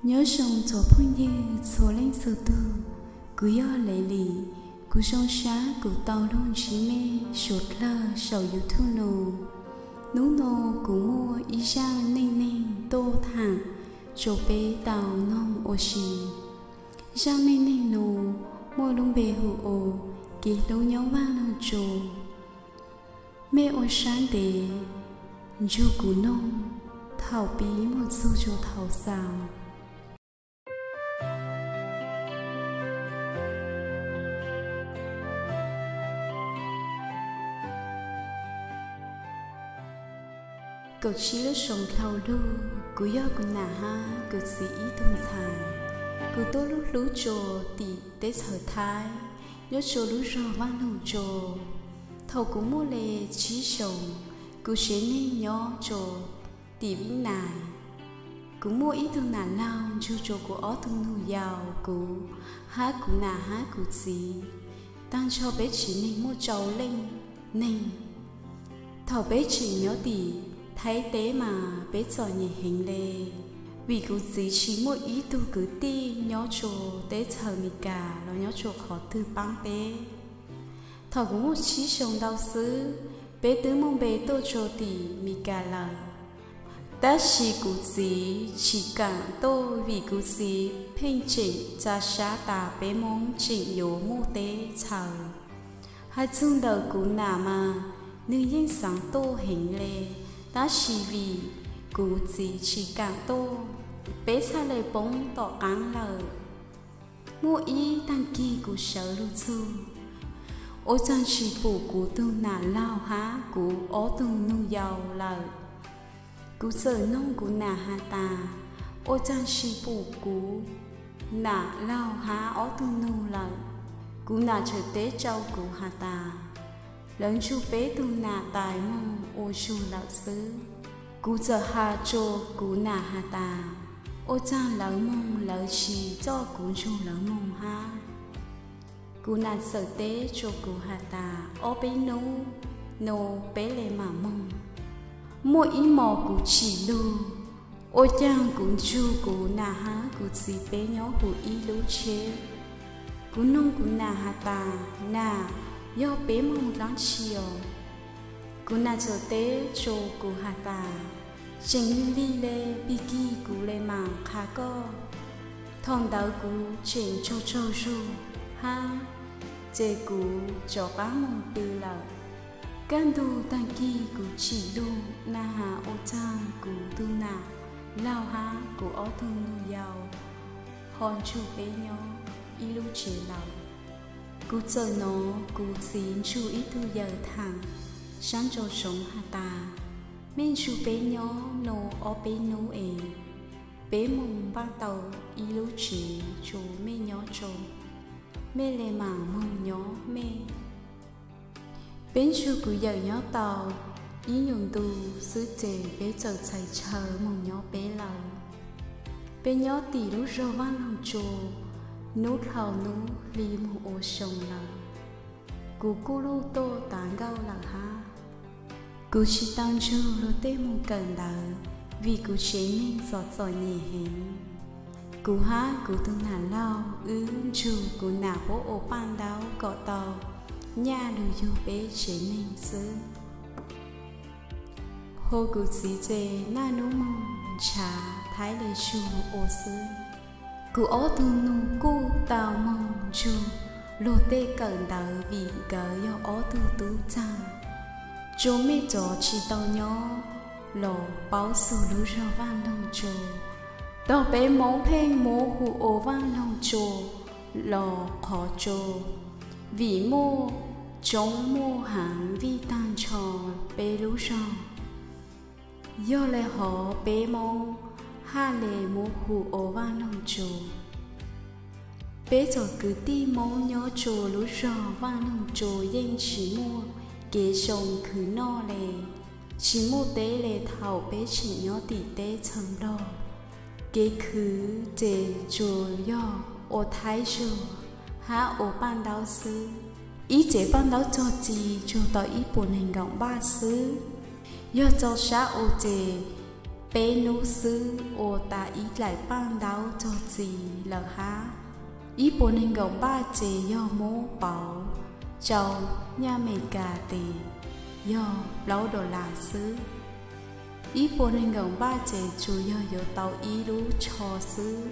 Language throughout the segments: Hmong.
Nyob zoo tsoom phooj ywg txhua leej txhua tug, kuv yog Lev Lim. Kuv zoo sab kuv tau lug ntsib mej suav dlawg saum YouTube no. Nub no kuv muaj ib zaaj neej neeg tuaj thaam rua peb tau noog ua si. Zaaj neej neeg no muaj lub npe hu ua Kev Hlub Nyob Vaaj Loog Tsua. Mej ua sab ntev nrug kuv noog thaum pib moog txug rua thaum xaus. Kaum tsib lub xyoo dlhau lug, kuv yog kuv nam hab kuv txiv ib tug ntxhais. Kuv tuaj lub hlub tsua tim teb chaws Thaib, nyob tsua lub zog Vaaj Loog Tsua. Thaum kuv muaj le tsib xyoos, kuv tsev neeg nyob tsua tim Vib Nais. Kuv muaj ib tug nam laug nrug tsua kuv ob tug nug yau, kuv hab kuv nam hab kuv txiv. Taag nrho peb tsev neeg muaj rau leej neeg. Thaum peb tseem nyob tim Thaib teb mas peb txom nyem heev le, vim kuv txiv tsis muaj ib tug kwv tij nyob tsua teb chaws Amelikas los nyob tsua qhov twg paab peb. Thaum kuv muaj tsib xyoo ntau xwb, peb twb muaj npe tuaj tsua tim Amelikas lawm. Tab sis kuv txiv tsis kaam tuaj vim kuv txiv pheej tseem tsa sab tas peb Moob tseem yuav muaj teb chaws. Hais txug ntawm kuv nam mas nwg yeej xaav tuaj heev le, tab sis vim kuv txiv tsis kaam tuaj, peb txhaj le poob tom qaab lawm. Muaj ib taag kig kuv sawv lug txug, ua caag tsis pum kuv tug nam laug hab kuv ob tug nug yau lawm. Kuv txawm noog kuv nam has tas, ua caag tsis pum kuv nam laug hab ob tug nug lawm? Kuv nam txawm teb rua kuv has tas, lawv nrug peb tug nam tais moog ua zug lawm xwb. Kuv txawm has rua kuv nam has tas, ua caag lawv moog lawv tsis coj kuv nrug lawv moog hab? Kuv nam txawm teb rua kuv has tas, ob peb nub nua peb le maam moog. Muaj ib mos kuv tsim lug, ua caag kuv nrug kuv nam hab kuv txiv peb nyob huv ib lub tsheb. Kuv noog kuv nam has tas, nam, yog peb moog dlaab tsi os? Kuv nam txawm teb rua kuv has tas, tseem lig lig le, pig kig kuv le maam qha koj. Thaum ntawd kuv tseem tsaug tsaug zug hab, ces kuv rov qaab moog pw lawm. Kaj ntug taag kig kuv tsim lug na has ua caag kuv tug nam laug hab kuv ob tug nug yau ho nrug peb nyob ib lub tsev lawm. Kuv txawm nov kuv txiv nrug ib tug yawm thaam sab ntsa zoov has tas, mej nrug peb nyob nua ob peb nub es, peb moog npaaj tau ib lub tsev tsua mej nyob tsua, mej le maam moog nyob mej. Peb nrug kuv yawm nyob tau ib nyuas ntu xwb ces peb txawm txhais chaw moog nyob peb lawm. Peb nyob tim lub zog Vaaj Loog Tsua, nub dlhau nub hli moog ua xyoo lawm. Kuv kuj luj tuaj tav nkauj lawm hab. Kuv tsis tau nrug luag tej moog kawm ntawv vim kuv tsev neeg txom txom nyem heev. Kuv hab kuv tug nam laug wb nrug kuv nam puab ua paaj ntaub kom tau nyaj lug yug peb tsev neeg xwb. Ho kuv txiv ces naj nub moog nrhav thaib le zug ua xwb. Kuv ob tug nug kuj tau moog nrug luag tej kawm ntawv vim nkawd yog ob tug tub txaag. Tsua mej cov tsis tau nyob los paub txug lub zog Vaaj Loog Tsua. Tog peb Moob pheej muab hu ua Vaaj Loog Tsua los qhov tsua, vim muaj tsoob muaj haav vij taag nrho peb lub zog. Yog le hov peb Moob haj le muab hu ua Vaaj Loog Tsua. Peb cov kwv tij Moob nyob tsua lub zog Vaaj Loog Tsua yeej tsis muaj kev zoo khwv noj le, tsis muaj teb le thaum peb tseem nyob tim teb chaws Nplog. Kev khwv ces tsuas yog ua thaib zug hab ua paaj ntaub xwb. Ib tsev paaj ntaub txog txi tsuas tau ib puas neeg nkaum npaj xwb. Yog txog sab ua ces peb hnub xwb ua tas ib daim paj ntaub txog txiv lawm hab. Ib puas neeg nkaum npaj ces yog muab pauv rau nyaj Amelikas tes yog plaub dollar xwb. Ib puas neeg nkaum npaj ces tsuas yog yuav tau ib lub tsho xwb.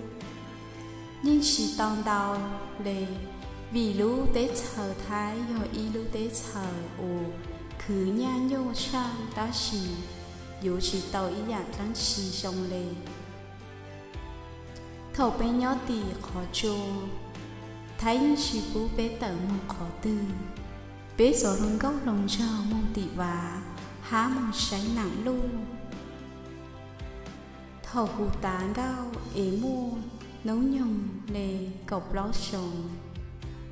Yeej tsis tau ntau le, vim lub teb chaws Thaib yog ib lub teb chaws uas khwv nyaj nyuaj tshaj tab sis yuav tsis tau ib yam dlaab tsi zoo le. Thaum peb nyob tim qhov tsua, Thaib yeej tsis pub peb tawm moog qhov twg. Peb txov hluas nkauj hluas nraug moog tim vav hab moog saib nam luj. Thaum kuv tav nkauj es muaj hnub nyoog le kaum plaub xyoos,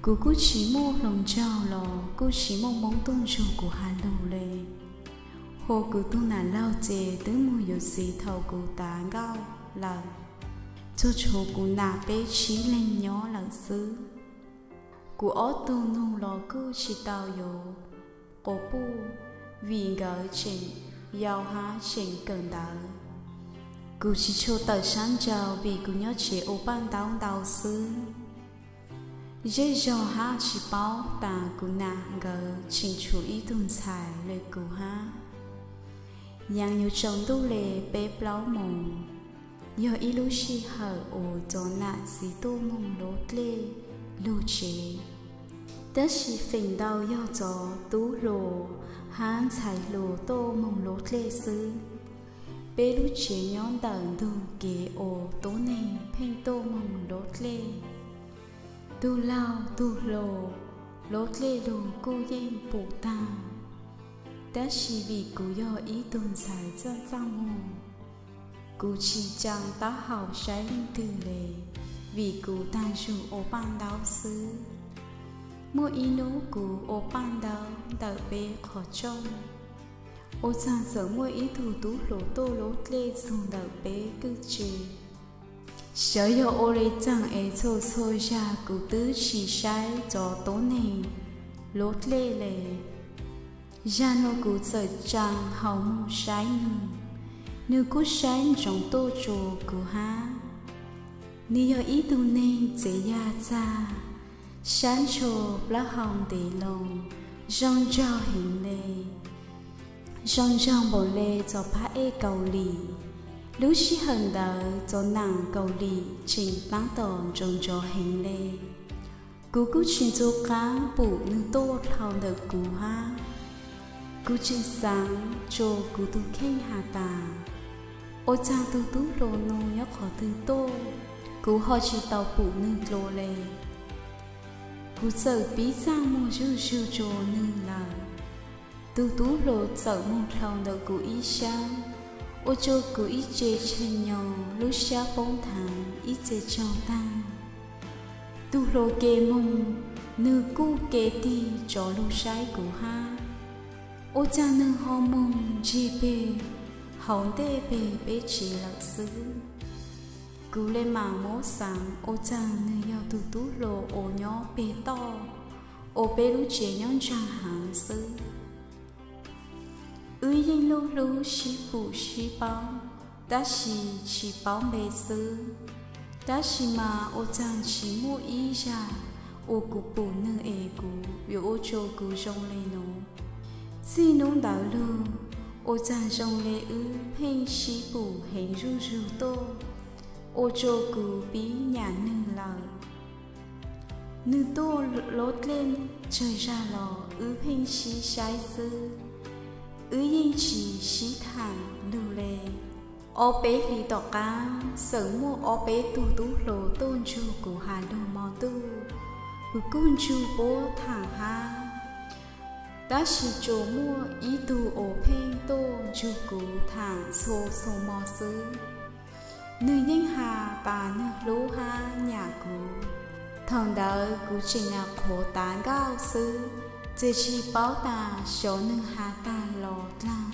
kuv kuj tsis muaj hluas nraug los kuj tsis muaj Moob tuaj nrug kuv has lug le. Hos kuv tug nam laug ces twb moog yuav txiv thaum kuv tav nkauj lawm, tsuas tshuav kuv nam peb tsib leeg nyob lawm xwb. Kuv ob tug nug los kuj tsis tau yuav quas puj, vim nkawd tseem yau hab tseem kawm ntawv. Kuv tsis tshua tawm sab nraud vim kuv nyob tsev ua paj ntaub ntau xwb. Zej zog hab tsis paub tas kuv nam nkawd tseem tshuav ib tug ntxhais le kuv hab. Yaav yuav tsaus ntuj le peb plaub moos, yog ib lub sij hawm uas cov nam txiv tuaj moog luab dlej lug tsev, tab sis feem ntau yog cov tub hluas hab ntxhais hluas tuaj moog luab dlej xwb. Peb lub tsev nyob ntawm ntug kev uas tuab neeg pheej tuaj moog luab dlej. Tug laug tug hluas luab dlej lug kuj yeej pum taag, tab sis vim kuv yog ib tug ntxhais txaj txaj muag, kuv tsis caa taub hau saib leej twg le, vim kuv taag zug ua paj ntaub xwb. Muaj ib nub kuv ua paj ntaub ntawm peb qhov rooj, ua tsaag txawm muaj ib tug tub hluas tuaj luab dlej txug ntawm peb kwj tse. Xyov yog ua le caag es txhua txhua zag kuv twb tsis saib cov tuab neeg luab dlej le. Zag nuav kuv txawm caa hau moog saib nwg, nwg kuj saib ntsoov tuaj tsua kuv hab. Nwg yog ib tug neeg txav yaj txag, sab ntsho plaub hau ntev loo, zoo nraug heev le. Zoo nraug npaum le cov phab ej Kaus Lim. Lub sij hawm ntawd cov nam Kaus Lim tseem taab tom nrov nrov heev le. Kuv kuj tsis ntxuag qaab pum nwg tuaj dhau ntawm kuv hab. Kuv tseem xaav tsua kuv tug kheej has tas, ua tsaag tug tub hluas nuav nyob qhov twg tuaj, kuv ho tsis tau pum nwg dlua le. Kuv txawm pib txaj muag zuj zug tsua nwg lawm. Tug tub hluas txawm moog dhau ntawm kuv ib sab, ua tsua kuv ib tse tshee nyoog lub sab poob thaav ib tse tsaug taag. Tug hluas ke moog, nwg kuj ke tig tsov lug saib kuv hab. Ua tsaag nwg ho moog ntseg peg hauv ntej peg peb tsev lawm xwb. Kuv le maam muab xaav ua tsaag nwg yog tug tub hluas uas nyob peg toj, uas peb lub tsev nyob ntsaag heev xwb. Wb yeej lub hlub sib pum sib paub, tab sis tsis paub npe xwb. Tab sis mas ua tsaag tsis muaj ib zag uas kuv pum nwg es kuv yuav ua tsua kuv zoo le nuav. Txij nub ntawd lug, ua tsaag zoo le wb pheej sib pum heev zuj zug tuaj, ua tsua kuv pib nyam nwg lawm. Nwg tuaj luab dlej tsawg zag los wb pheej sib saib xwb, wb yeej tsis sib thaam lug le. Ob peb hlis tom qaab, txawm muaj ob peb tug tub hluas tuaj nrug kuv has lug mo ntuj, kuv kuj nrug puab thaam hab. Tab sis tsuas muaj ib tug uas pheej tuaj nrug kuv thaam txhua txhua mo xwb. Nwg yeej has tas nwg hlub hab nyam kuv. Thaum ntawd kuv tseem nyam qhuav tav nkauj xwb, txawm tsis paub tas xyov nwg has tag los dlaag.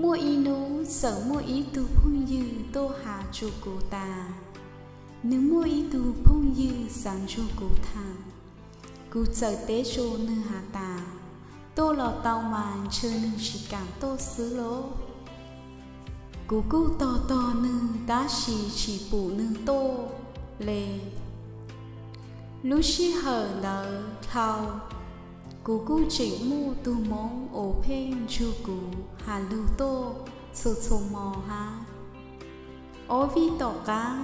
Muaj ib nub txawm muaj ib tug phooj ywg tuaj has tsua kuv tas, nwg muaj ib tug phooj ywg xaav nrug kuv thaam. Kuv txawm teb tsua nwg has tas, tuaj los tau mas ntshe nwg tsis kaam tuaj xwb lauj. Kuv kuj tos tos nws tab sis tsis pum nws tuaj li. Lub sij hawm ntawd dhau, kuv kuj tseem muaj tus Hmoob uas pheej nrug kuv has lug tuaj txhua txhua hmo hab. Ob vij tom qab,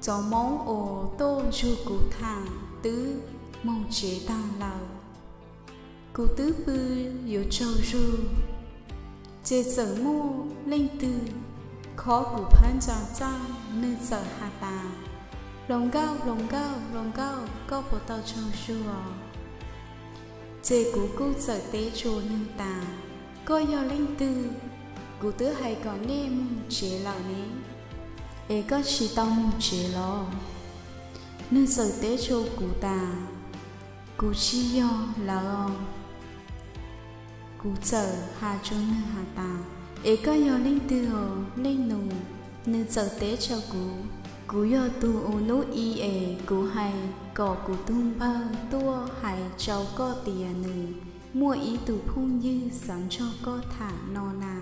cov Hmoob uas tuaj nrug kuv tham twb moog tsev taag lawm. Kuv twb pw yuav tsaug zug, ces txawm muaj leej twg khob kuv phab ntsa txaj, nws txawm has tas, Hluas Nkauj, Hluas Nkauj, Hluas Nkauj, koj puas tau tsaug zug? Ces kuv kuj txawm teb rua nws tas, Koj yog leej twg? Kuv twb hais kom nej moog tsev lawm ne, es koj tsis tau moog tsev los? Nws txawm teb rua kuv tas, Kuv tsis yog lawv os. Kuv txawm has rua nws has tas, Es koj yog leej twg os, leej nus? Nws txawm teb rua kuv, Kuv yog tug uas nub i es kuv hais kom kuv tug npawg tuaj hais rua koj tias nws muaj ib tug phooj ywg xav nrug koj tham no na.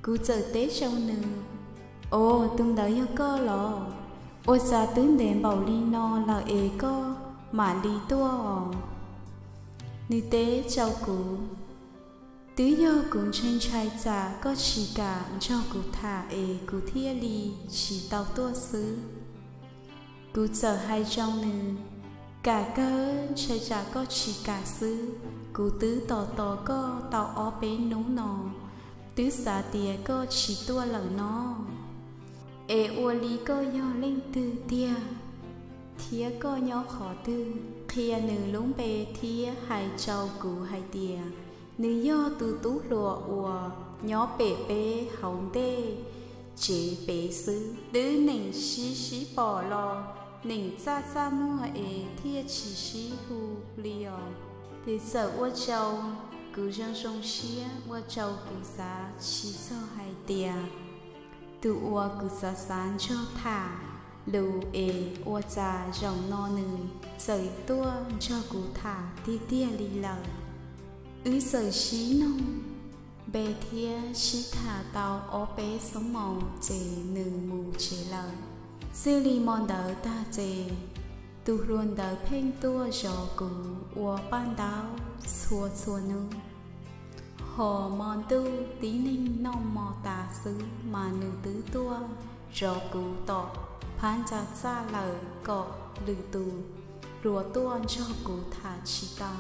Kuv txawm teb rua nws, Os, tug ntawd yog koj los? Ua cas twb ntev npaum li no lawm es koj mam li tuaj os? Nws teb rua kuv, Twb yog kuv ntshai ntshai tsam koj tsis kam nrug kuv tham es kuv thiaj li tsis tau tuaj xwb. Kuv txawm hais rua nws, Kam kawg, ntshai tsam koj tsis kam xwb. Kuv twb tos tos koj tau ob peb nub no, twb xav tias koj tsis tuaj lawm no. Es ua li koj yog leej twg tiag, thiab koj nyob qhov twg? Qhia nws lub npe thiab hais rua kuv hais tias nws yog tug tub hluas uas nyob pem peb hauv ntej tsev ped xwb. Twb neeg sib sib pom los neeg txaj txaj muag es thiaj tsis sib hu li os. Ces txawm ua rua kuv zoo zoo siab, ua rua kuv xav tsis txog hais tias tus uas kuv xav xav nrug tham lus es ua cas zaum no nws txawm tuaj nrug kuv tham tiag tiag li lawm. Wb txawm sib noog npe thiab sib tham tau ob peb xuab moos ces nws mus tsev lawm. Txij li mo ntawd tag ces tus hluas ntawd pheej tuaj zov kuv ua paj ntaub txhua txhua nub. Ho mo ntuj tib neeg noj mo tas xwb mas nws twb tuaj zov kuv tom phab ntsa txaj lawm kom lwm tus hluas tuaj nrug kuv tham tsis tau.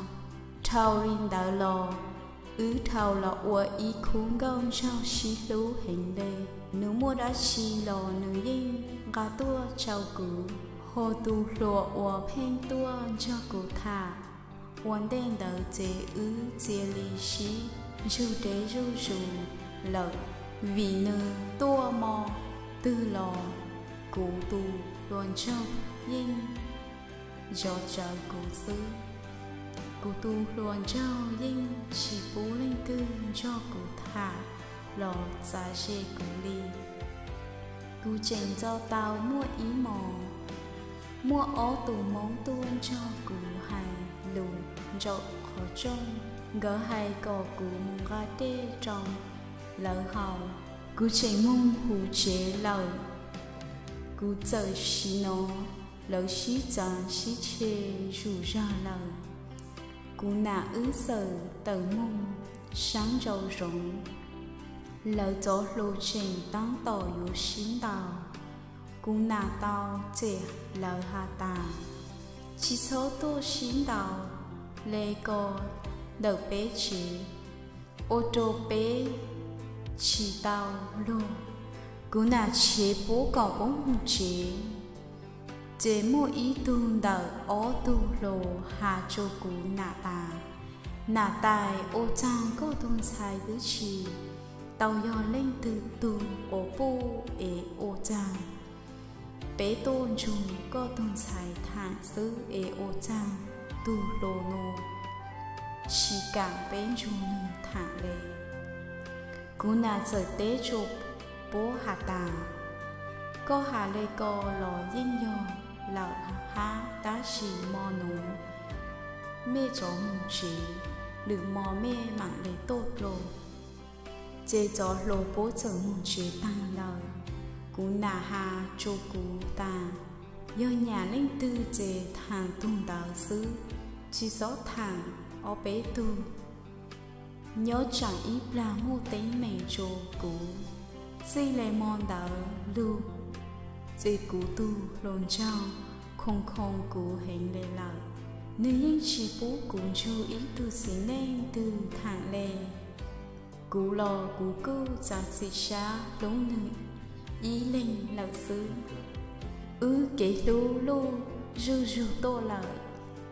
Dhau li ntawd los wb dhau los ua ib khub nkauj nraug sib hlub heev le. Nws muaj dab tsi los nws yeej nqa tuaj rau kuv. Ho tus hluas uas pheej tuaj nrug kuv tham ua ntej ntawd ces wb cia li sib ntsug deb zuj zus lawm, vim nws tuaj mo twg los kuv tus hluas nraug yeej zov tsawv kuv xwb. Kuv tus hluas nraug yeej tsis pub leej twg nrug kuv tham los txav ze kuv li. Kuv tseem nco tau muaj ib hmos, muaj ob tug Hmoob tuaj nrug kuv hais lus nraum qhov rooj, nkawd hais kom kuv mus nqa dej rau lawv haus. Kuv tseem moog huv tsev lawm, kuv txawm sim hnov lawv sib txav sib tshe zuj zug lawm. Kuv nam wb txawm tawm moog saab nraum zoov, lawv cov hluas tseem taab tom yuav sib ntaus. Kuv nam tau txem lawv has tas, tsis txhob tuaj sib ntaus le ko ntawm peb tsev, ua rau peb tsis tau luag. Kuv nam tshev puab kom puab moog tsev, ces muaj ib tug ntawm ob tug hluas has rua kuv nam tas, nam tais, ua tsaag koj tug ntxhais twb tsis tau yog leej twg tug uas puj es ua tsaag peb tuaj nrug koj tug ntxhais tham xwb es ua tsaag tug hluas nuav tsis kam peb nrug nwg tham le. Kuv nam txawm teb rua puab has tas, koj has le ko los yeej yog lawm hab, tab sis mo nuav mej rov moog tsev, lwm mo mej maam le tuaj dlua. Ces cov hluas puab txawm moog tsev taag lawm. Kuv nam has rua kuv tas, yog nyam leej twg ces thaam tug ntawd xwb, tsi xob thaam ob peb tug. Nyob tsaam ib plag muaj teeb meem rua kuv. Txij le mo ntawd lug, ces kuv tug hluas nraug khoo khoo kuv heev le lawm. Nwg yeej tsi pub kuv nrug ib tug txiv neej twg thaam le. Kuv los kuv kuj txav txim sab hlub nwg ib leeg lawm xwb. Wb kev hlub luj zuj zug tuaj lawm.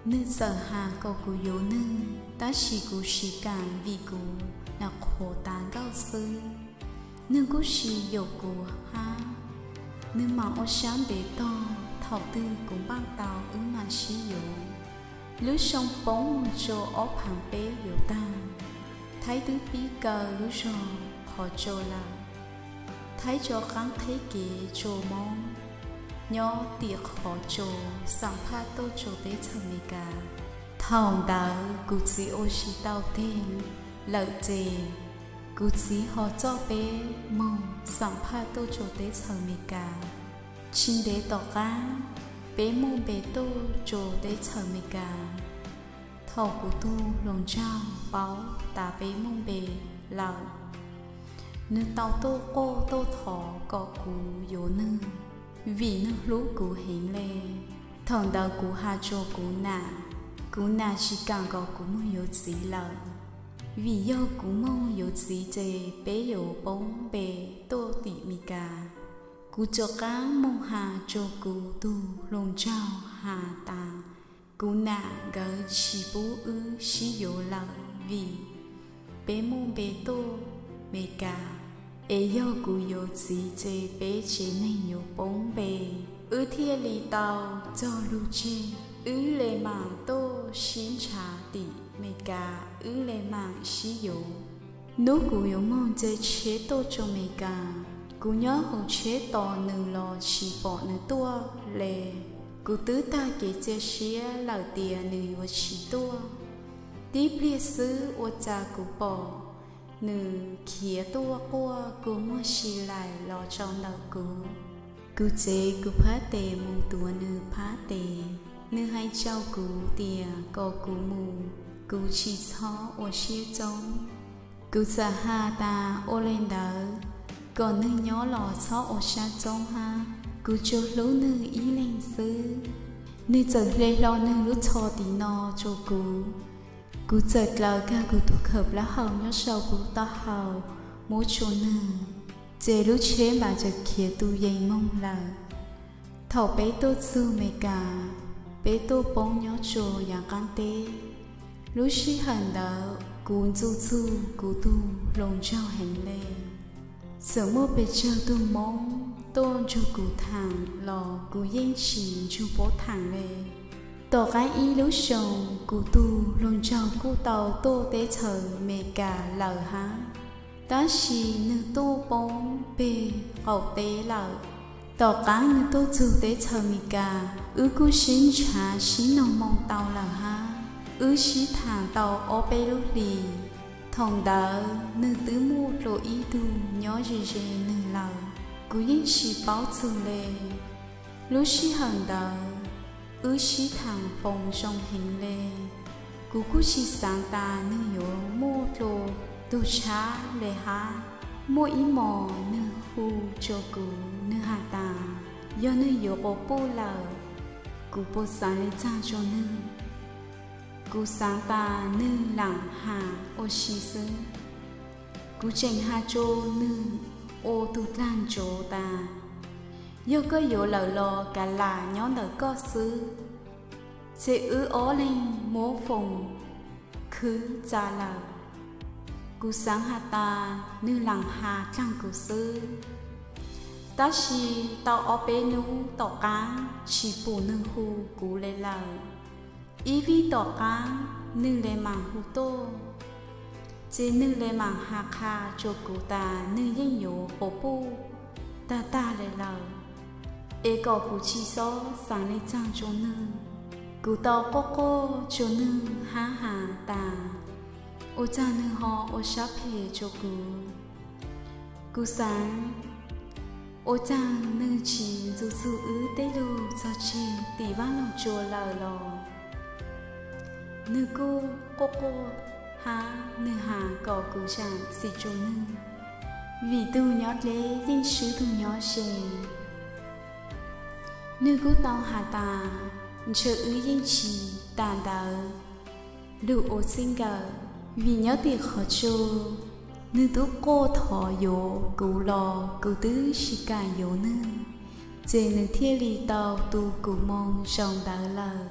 Nwg txawm has kom kuv yuav nwg, tab sis kuv tsi kaam vim kuv nyuam qhuav tav nkauj xwb. Nwg kuj tsi yuam kuv hab. Nwg maam ua sab ntev tog, thaum twg kuv npaaj tau wb maam sib yuav. Lub xyoo poob moog rua ob phaav peb yuav taag, Thaib twb pib kaw lub zog qhov tsua lawm. Thaib rov qaab qheb kev rua Moob nyob tim qhov tsua, xam phaj tuaj rua teb chaws Amelikas. Thaum ntawd kuv txiv ua tsi tau teg lawm ces kuv txiv ho coj peb moog xam phaj tuaj rua teb chaws Amelikas. Tsi ntev tom qaab, peb muaj npe tuaj rua teb chaws Amelikas. Thaum kuv tug hluas nraug paub tas peb muaj npe lawm, nwg tau tuaj quaj tuaj thov kom kuv yuav nwg, vim nwg hlub kuv heev le. Thaum ntawd kuv has rua kuv nam, kuv nam tsi kaam kom kuv moog yuav txiv lawm, vim yog kuv moog yuav txiv ces peb yuav poob npe tuaj tim Amelikas. Kuv rov qaab moog has rua kuv tug hluas nraug has tas, kuv nam nkawd tsi pub wb sib yuav lawm vim peb muaj npe tuaj Amelikas, es yog kuv yuav txiv ces peb tsev neeg yuav poob npe. Wb thiaj li tau txog lug tseg, wb le maam tuaj sib nrhav tim Amelikas, wb le maam sib yuav. Nub kuv yuav moog ntse tsheb tuaj rua Amelikas, kuv nyob huv tsheb tos nwg los tsi pom nwg tuaj le. Kuv twb taag kev cia siab lawm tias nwg yuav tsi tuaj. Tib pliag xwb ua cas kuv pom nwg khiav tuaj quaj kua muag si lais los rau ntawm kuv. Kuv txev kuv phab tes mus tuav nwg phab tes. Nwg hais rau kuv tias kom kuv mus, kuv tsi txhob ua siab tsoob. Kuv txawm has tas, ua le ntawd, kom nwg nyob los txhob ua sab tsoob hab, kuv tsuas hlub nwg ib leeg xwb. Nwg txawm hle hlo nwg lub tsho tiv no rua kuv. Kuv txawm dlaws kag kuv tug khawm plaub hau nyob sau kuv lub taub hau muab rua nwg, ces lub tsheb npaam txawm khiav tu yees moog lawm. Thaum peb tuaj txug Amelikas, peb tuaj poob nyob rua yaav qaab teb. Lub sij hawm ntawd kuv ntxu txug kuv tug hluas nraug heev le. Txawm muaj pes tsawg tug Moob tuaj nrug kuv thaam los kuv yeej tsi nrug puab thaam le. Tom qaab ib lub xyoo, kuv tug hluas nraug kuj tau tuaj teb chaws Amelikas lawm hab, tab sis nwg tuaj poob peg qaum teb lawm. Tom qaab nwg tuaj txug teb chaws Amelikas, wb kuj sib nrhav sib noog moo tau lawm hab, wb sib thaam tau ob peb lub hlis. Thaum ntawd nwg twb muaj dlua ib tug nyob ze ze nwg lawm, kuv yeej tsi paub txug le. Lub sij hawm ntawd, wb sib thaam foos zoo heev le. Kuv kuj tsi xaav tas nwg yuav muaj dlua tug tshab le hab. Muaj ib mos nwg hu rua kuv, nwg has tas, yog nwg yuav quas puj lawm, kuv puas xaav le txaag rua nwg. Kuv xaav tas nwg laam has ua si xwb. Kuv tseem has rua nwg ua tug dlaag ntsuav tas, yog koj yuav lawm los kav lam nyob ntawm koj xwb, ces wb ob leeg muab foom khwb txav lawm. Kuv xaav has tas nwg laam has dlaag kuv xwb, tab sis tau ob peb nub tom qaab tsi pum nwg hu kuv le lawm. Ib vij tom qaab nwg le maam hu tuaj, ces nwg le maam has qha rua kuv tas nwg yeej yuav quas puj tag tag le lawm, es kom kuv tsi xob xaav le txaag rua nwg. Kuv tau quaj quaj rua nwg hab has tas, ua txag nwg ho ua sab phem rua kuv. Kuv xaav, ua caag nwg tsi ntxug txug wb tej lug txog tseg tim Vaaj Loog Tsua lawm los? Nwg kuj quaj quaj hab nwg has kom kuv zaam txim tsua nwg, vim tug nyob dleb yeej swb tug nyob ze. Nwg kuj tau has tas, ntshe wb yeej tsi tas ntawd lug ua txij nkawm, vim nyob tim qhov tsua, nwg tub quaj thov yuav kuv los kuv twb tsi kam yuav nwg, ces nwg thiaj li tau tu kuv moo zoo ntawd lawm.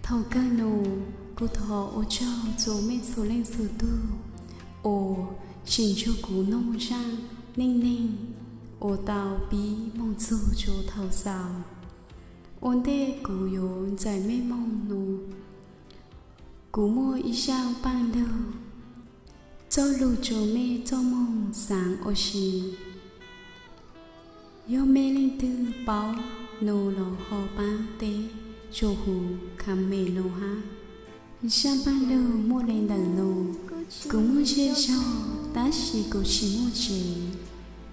Thaus kawg nus, kuv thov ua tsaug rua mej txhua leej txhua tug uas tsim ntsug kuv noog zaaj neej neeg uas tau pib moog txug rua thaus xaus. Ua ntej kuv yuav ncaim mej moog nua, kuv muaj ib zaaj paaj lug coj lug rua mej txoj moog xaav ua si. Yog mej leej twg paub nua los ho paab teb rua huv comment nua hab. Zaaj paaj lug muaj le ntawm nua: Kuv muaj zej zog tab sis kuv tsi muaj tsev,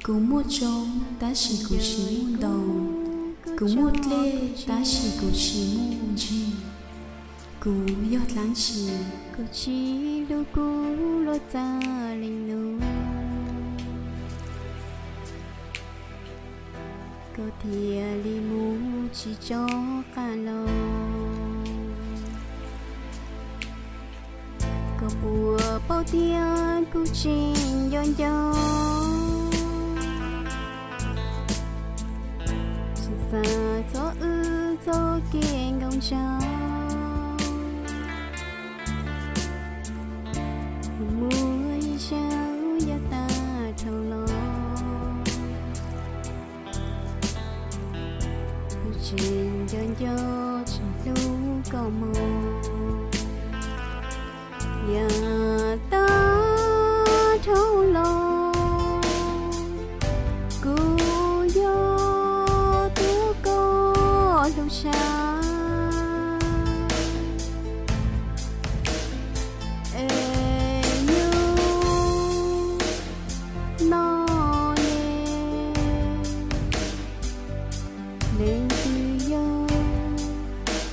kuv muaj tsoob tab sis kuv tsi muaj ntoo, kuv muaj dlej tab sis kuv tsi muaj ntseg. Kuv yog dlaab tsi? Kuv tsi lug kuv luag txav leej nua, koj thiaj li mus tsi tso qab los. Koj puas paub tias kuv tseem nco nco, tseem xav txog wb txoj kev nkaum ntsaj. Muaj ib zaug yav tag dhau los, kuv tseem nco nco tseem hlub koj mog. Yav tag dhau los, kuv yog tub koj hlub tshaj, es yug no ne, leej twg yog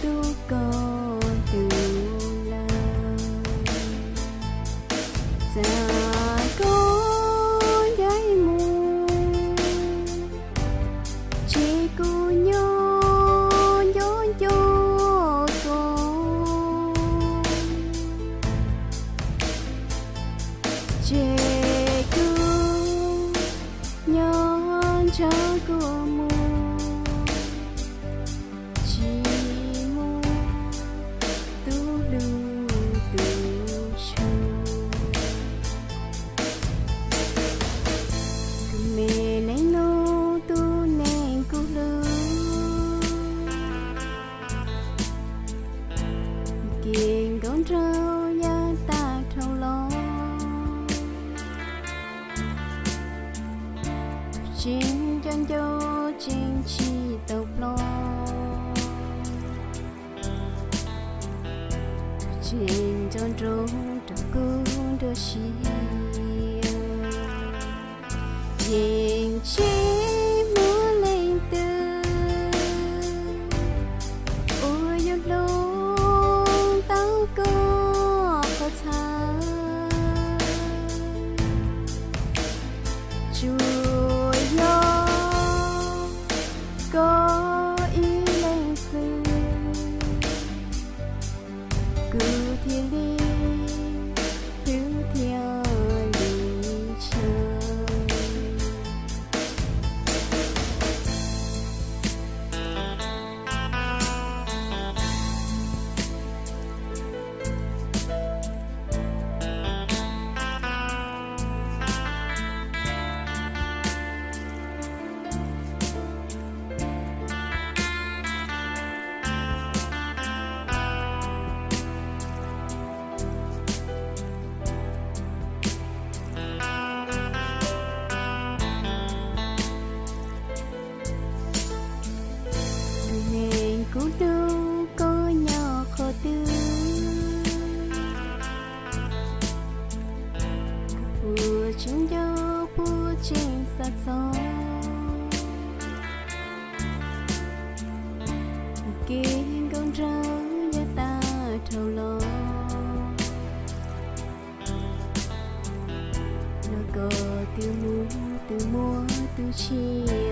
tub koj hlub lawm? Txawm koj ncaim mus, ces kuv nyob nco nco koj, ces kuv nyob nrog koj mus, tsis mus tub hlub tub tshua. Kuv me leej nus, tus neeg kuv hlub, kev nkauj nraug yav tag dhau los, tseem nco nco tseem tsis tau ploj, tseem nco nco rau kuv nruab siab. Yeej tsis muaj leej twg uas yuav hlub tau koj qhov txhawj, tsuas yog koj ib leeg xwb, kuv thiaj li hlub thiaj li tshua. Rau yav tag dhau los, los kom tus muaj tus muaj tus tsis